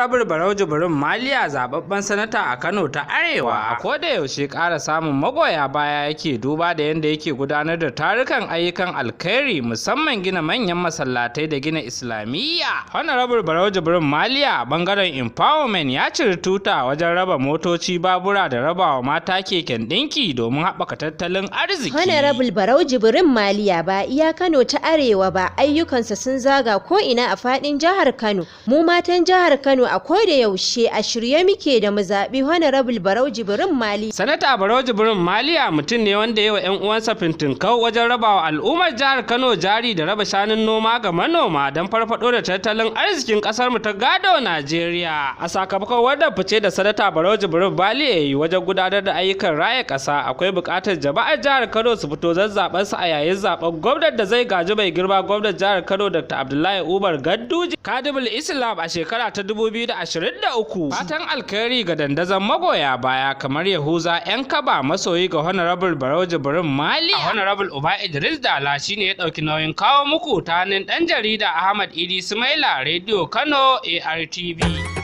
Honorable Barau Jibrin Maliya, zababben sanata a Kano ta Arewa, a koda yaushe ƙara samun magoya baya yake, duba da yadda yake gudanar da tarukan ayyukan alkhairi, musamman gina manyan masallatai da gina islamiyya. Honorable Barau Jibrin Maliya a bangaren empowerment ya ciri tuta wajen raba motoci, babura da rabawa mata keken ɗinki domin haɓaka tattalin arziki. Honorable Barau Jibrin Maliya ba iya Kano ta Arewa ba, ayyukansa sun zaga ko ina a faɗin jihar Kano. Mu matan jihar Kano a koda yaushe a shirye muke da mu zaɓi Honorable Barau Jibrin Maliya. Sanata Barau Jibrin Maliya mutum ne wanda ya wa 'yan uwansa fintinkau wajen rabawa al'ummar jihar Kano jari da raba shanun noma ga manoma don farfado da tattalin arzikin kasar mu ta gado Najeriya. A sakamakon wannan fice da Sanata Barau Jibrin Maliya ya yi wajen gudanar da ayyukan raya ƙasa, akwai buƙatar jama'ar jihar Kano su fito zazzaɓen su a yayin zaɓen gwamnan da zai gaji mai girma gwamnan jihar Kano, Dr. Abdullahi Umar Ganduje, Kadimul Islam, a shekara ta 2023. Fatan alkhairi ga dandazon magoya baya kamar Yahuza 'yan kaba, masoyi ga Honorable Barau Jibrin Maliya. Honorable Uba Idris Dala shine ya ɗauki nauyin kawo muku ta hannun ɗan jarida Ahmad Idi Sumaila, Radio Kano ARTV.